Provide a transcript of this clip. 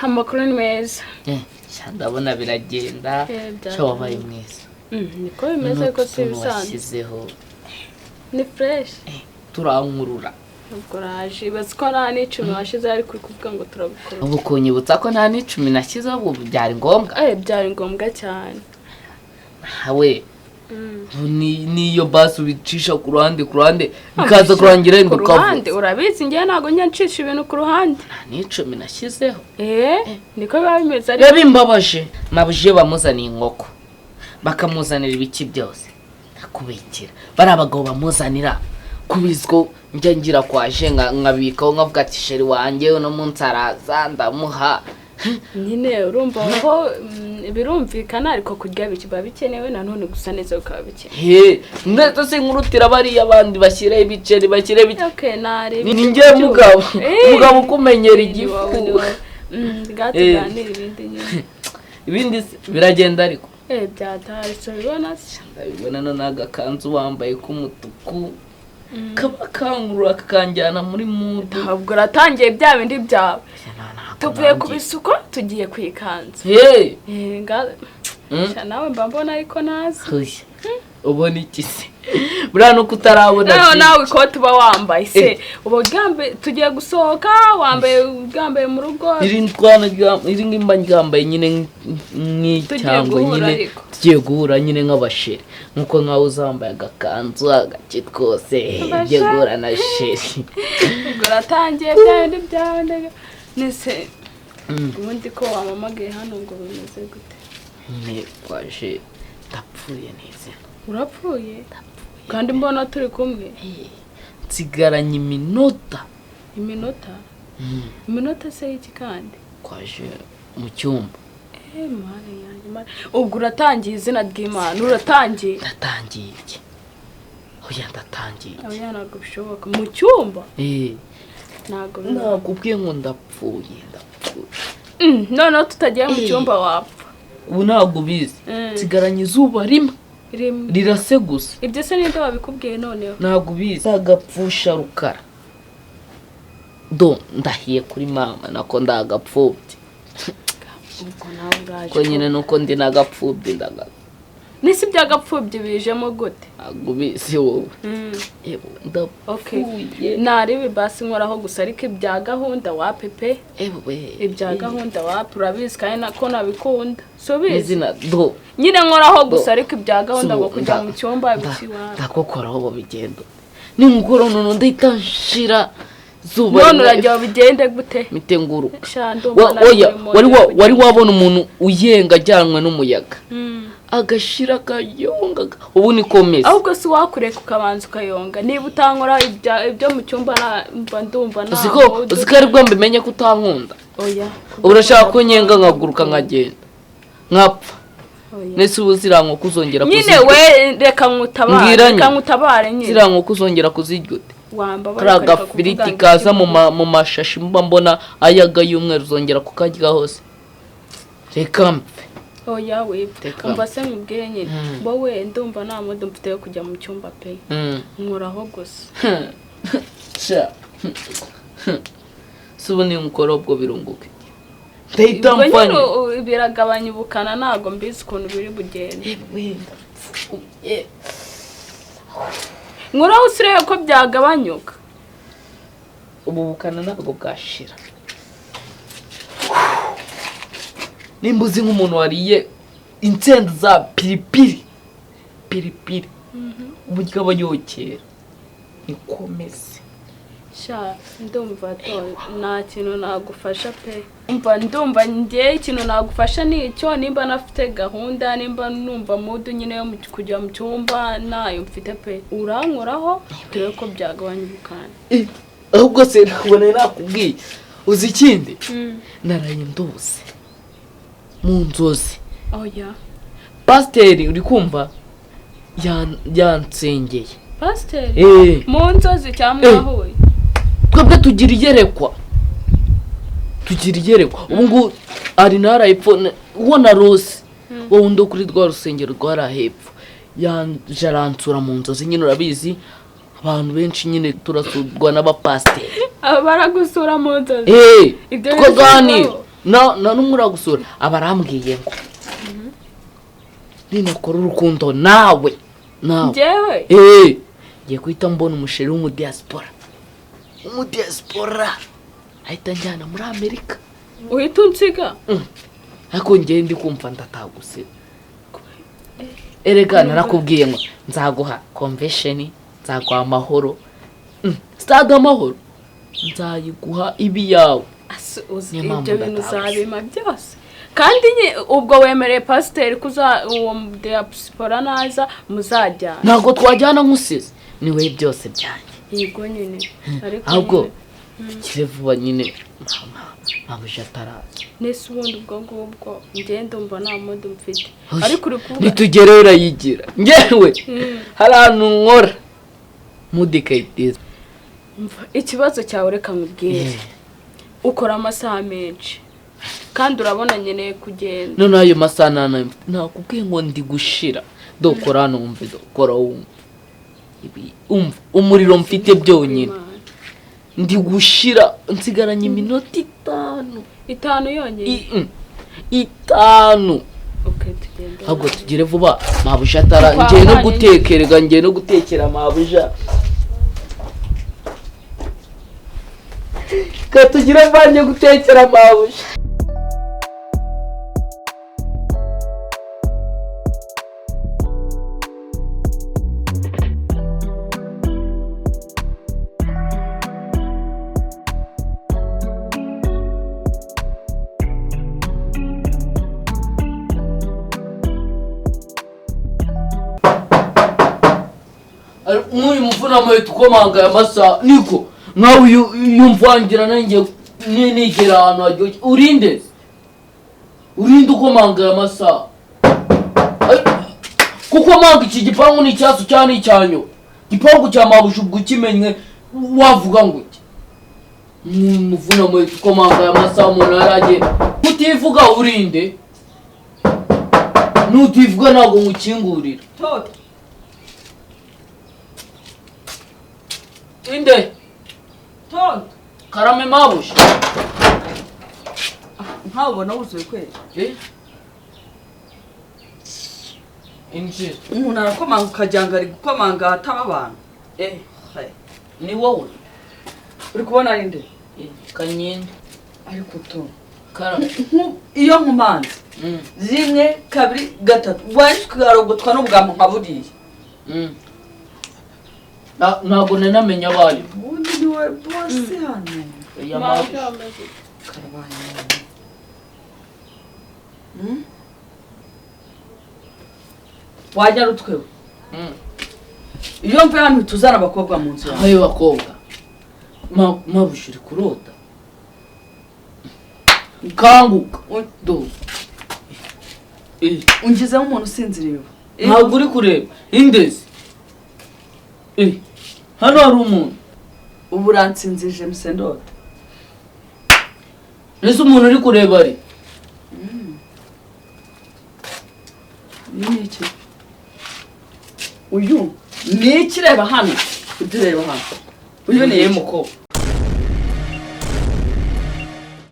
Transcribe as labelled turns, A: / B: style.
A: Amakuru ni meza.
B: Sha, ndabona biragenda.
A: Byagenda.
B: Sha, wabaye mwiza.
A: Niko bimeze ariko si
B: N'utuntu
A: ibisanzwe.
B: washyizeho.
A: Ni fresh.
B: Turankurura.
A: Ubwo uraje, ibaze ko nta n'icumi washize, ariko uri kuvuga ngo turabikora.
B: Ubu kunyibutsa ko nta n'icumi nashyizeho, ubu byari ngombwa?
A: Byari ngombwa cyane.
B: Nawe niyo basi ubicisha ku ruhande, ku ruhande bikaza kurangira wenda
A: Ku ruhande?
B: ukavuze.
A: Urabizi, njyewe ntabwo njya ncisha ibintu ku ruhande.
B: Nta n'icumi nashyizeho.
A: Niko biba bimeze ariko.
B: Biba bimbabaje. Mabuje bamuzaniye inkoko, bakamuzanira ibiki byose, ndakubikira bari abagabo bamuzanira kubizwo. Njya ngira kwaje nkabikaho, nkavuga ati: "Chéri wanjye uno munsi araza, ndamuha."
A: Nyine urumva ko birumvikana, ariko kurya biba bikenewe, nanone gusa neza bikaba bikenewe.
B: He, ndetse sinkurutira bariya abandi bashyireho ibiceri, bashyireho ibiceri.
A: Okay, nari
B: Ni njye mugabo, mugabo ukumenyera
A: Ni
B: igifu.
A: wowe, ni wowe. Ngaho tuganire ibindi nyine.
B: Ibindi se biragenda ariko?
A: Byatari, so bibona se?
B: Ndabibona. None agakanzu wambaye k'umutuku kaba kankurura, kakanjyana muri mood.
A: Ntabwo uratangiye bya bindi byawe. Tuvuye ku bisuko, tugiye ku ikanzu.
B: Hey!
A: Sha, nawe mba mbona ariko nazi.
B: Oya. Ubona iki se? Buriya nuko utarabona
A: Nawe
B: byinshi.
A: nawe ikoti uba wambaye se, uba uryambaye tugiye gusohoka, wambaye uryambaye mu rugo.
B: Iri twana iri ngimba ryambaye nyine nk'icyangwe.
A: Tugiye guhura
B: Nyine
A: ariko.
B: tugiye guhura nyine nk'abachéri, nkuko nkawe uzambaye agakanzu agaki twose ugiye guhura na chéri.
A: Ubwo uratangiye bya bindi byawe nese ubundi ko wamamagaye hano ngo bimeze gute?
B: Nyine twaje, ndapfuye neza.
A: Urapfuye kandi mbona turi kumwe?
B: Nsigaranye iminota.
A: Iminota? Iminota se y'iki kandi?
B: Twaje mu cyumba.
A: Mana yanjye, Mana. Ubwo uratangiye, izina ry'Imana, uratangiye.
B: Ndatangiye iki? Oya, ndatangiye iki?
A: Oya, ntabwo bishoboka mu cyumba. Ntabwo bibaho.
B: Nakubwiye ngo ndapfuye, ndapfuye.
A: Noneho tutagiye mu cyumba wapfa.
B: Ubu ntabwo ubizi. Nsigaranye izuba rimwe.
A: Rimwe.
B: Rirase gusa.
A: Ibyo se ninde wabikubwiye noneho?
B: Ntabwo ubizi, agapfusha rukara do, ndahiye kuri mama nako ndagapfubye.
A: Ubwo nawe uraje.
B: Ko nyine nuko ndi nagapfubye ndaga.
A: Nisi byagapfubye bijemo gute?
B: Ntabwo ubizi wowe. Yewe, ndapfuye.
A: Naribi basi nkoraho gusa, ariko ibya gahunda wapi pe.
B: Ewe.
A: Ibya gahunda wapi, urabizi kandi nako nabikunda, si ubizi?
B: Izina do.
A: Nyine nkoraho gusa, ariko ibya gahunda ngo kujya mu cyumba biki, wapi.
B: Ndagukoraho bigenda, ningukora none ndahita nshira zuba
A: None
B: rimwe.
A: urajya bigende gute?
B: Mite nguruka.
A: Sha, ndumva nari
B: Oya,
A: muri
B: wari
A: mode
B: wari wabona umuntu uyenga ajyanwe n'umuyaga, agashira akayonga, ubu niko meze.
A: Ahubwo si wakureka ukabanza ukayonga, niba utankora ibyo mu cyumba mba ndumva nta
B: Uzi ko
A: mood.
B: Uzi ko aribwo mbimenye ko utankunda?
A: Oya.
B: Ubu urashaka ko nyenga nkaguruka nkagenda nkapfa?
A: Oya.
B: Nese ubu ziriya nkoko uzongera
A: Nyine
B: kuzirya?
A: we, reka nkutabare.
B: Mbwira
A: Reka
B: nyine.
A: nkutabare nyine.
B: Ziriya nkoko uzongera kuzirya ute?
A: Wamba.
B: Kariya gafiriti kaza mu mashashi mba mbona ayaga y'umweru, uzongera kukarya hose? Reka mpfe.
A: Oya, wipfe.
B: Reka.
A: Umva se nkubwire nyine, wowe ndumva nta mood mfite yo kujya mu cyumba pe. Nkoraho gusa.
B: Sha. Si ubu ni umukoro ubwo birunguka iki? Ndahita
A: Ubwo
B: mpfa
A: nyine
B: nyine.
A: Biragabanya ubukana, ntabwo mbizi ukuntu biri bugende.
B: Yewe, ndapfuye.
A: Nkoraho usirebe ko byagabanyuka.
B: Ubu bukana ntabwo bwashira. Nimba uzi nk'umuntu wariye insenda za piripiri, piripiri uburyo aba yokera, nikomeze.
A: Sha, ndumva to nta kintu nagufasha pe. Umva, ndumva ngewe ikintu nagufasha ni icyo nimba nafite gahunda, nimba numva mood nyine yo kujya mu cyumba nayo mfite pe. Urankoraho turebe ko byagabanya ubukana.
B: Ahubwo se ntabwo nari nakubwiye, uzi ikindi? Naraye ndose mu nzozi.
A: Oya.
B: Pasiteri, uri kumva, yansengeye.
A: Pasiteri?
B: Eh.
A: Mu nzozi cyangwa mwahuye?
B: Twebwe tugira iyerekwa, tugira iyerekwa. Ubu ngubu ari ntara hepfo uwo na rose wowe undi wo kuri rwa rusengero rwari hepfo yaje aransura mu nzozi. Nyine urabizi, abantu benshi nyine turasurwa n'abapasiteri.
A: Aba baragusura mu nzozi?
B: Eh,
A: Ibyo
B: tukaganira.
A: bibaho.
B: Na n'umwe uragusura abarambwiye ngo ninakora urukundo nawe nawe
A: njyewe
B: ngiye guhita mbona umusheri w'umudiaspora ahita njyana muri Amerika
A: uhita unsiga
B: ariko njyewe ndi kumva ndataguse erega narakubwiye ngo nzaguha convention nzaguha amahoro stade amahoro nzayiguha ibi yawe
A: ibyo bintu uzabima byose kandi ubwo wemereye pasiteri kuza uwo diaspora naza muzajyana
B: ntabwo twajyana nkusize ni we byose byanjye
A: yego nyine ariko
B: ahubwo tukire vuba nyine mabuja ataraza
A: nese ubundi ubwo ngubwo ngende umva nta mundi mfite ariko uri kuvuga
B: nitugere urayigira ngewe hari ahantu nkora mudikayitiza
A: ikibazo cyawe reka nkubwire ukora amasaha menshi kandi urabona nkeneye kugenda
B: none ayo masaha nakubwiye ngo ndi gushira dukora hano wumve dukora wumve umuriro mfite byonyine ndi gushira nsigaranye iminota 5
A: yonyine
B: 5 ahubwo tugere vuba mabuja atara ngiye no gutekerega ngiye no gutekera mabuja katugire mvanye gutekera mabuja Nk'uyu muvuna muheto ukomanga aya masaha niko nkawe yumvangira nanjye nigera ahantu haryoshye urinde urinde ukomanga aya masaha kuko manga iki gipangu ni icyasu cyane icyanyu gipangu cya mabuja ubwo ukimenye wavuga ngo iki muvuna muheto ukomanga aya masaha umuntu yaragenda utivuga urinde nutivuga ntabwo nkukingurira Inde
C: Tonto
B: karame mabuja
C: nkawe ubona wuzuye kweli
B: injira
C: umuntu arakomanga ukagira ari gukomanga ahataba abantu
B: ni wowe
C: uri kubona ari nde
B: kanyine
C: ariko to
B: karame
C: iyo nkomanze 1 2 3 waje ukarogotwa n'ubwambo nka buriya
B: ntabwo nanamenya abayo
C: ubundi ni we bose hano karabaye wajya rutwewe iyo mvuye hano tuzana abakobwa mu nzu yawe
B: ayo bakobwa mabuja uri kurota kanguka
C: ungizemo umuntu usinziriye
B: ntabwo uri kureba indezi hano hari umuntu
C: ubu uransinzije msendota
B: ese umuntu uri kureba ari
C: ni iki uyu ni iki reba hano utureba hano uyu ni
B: mukobwa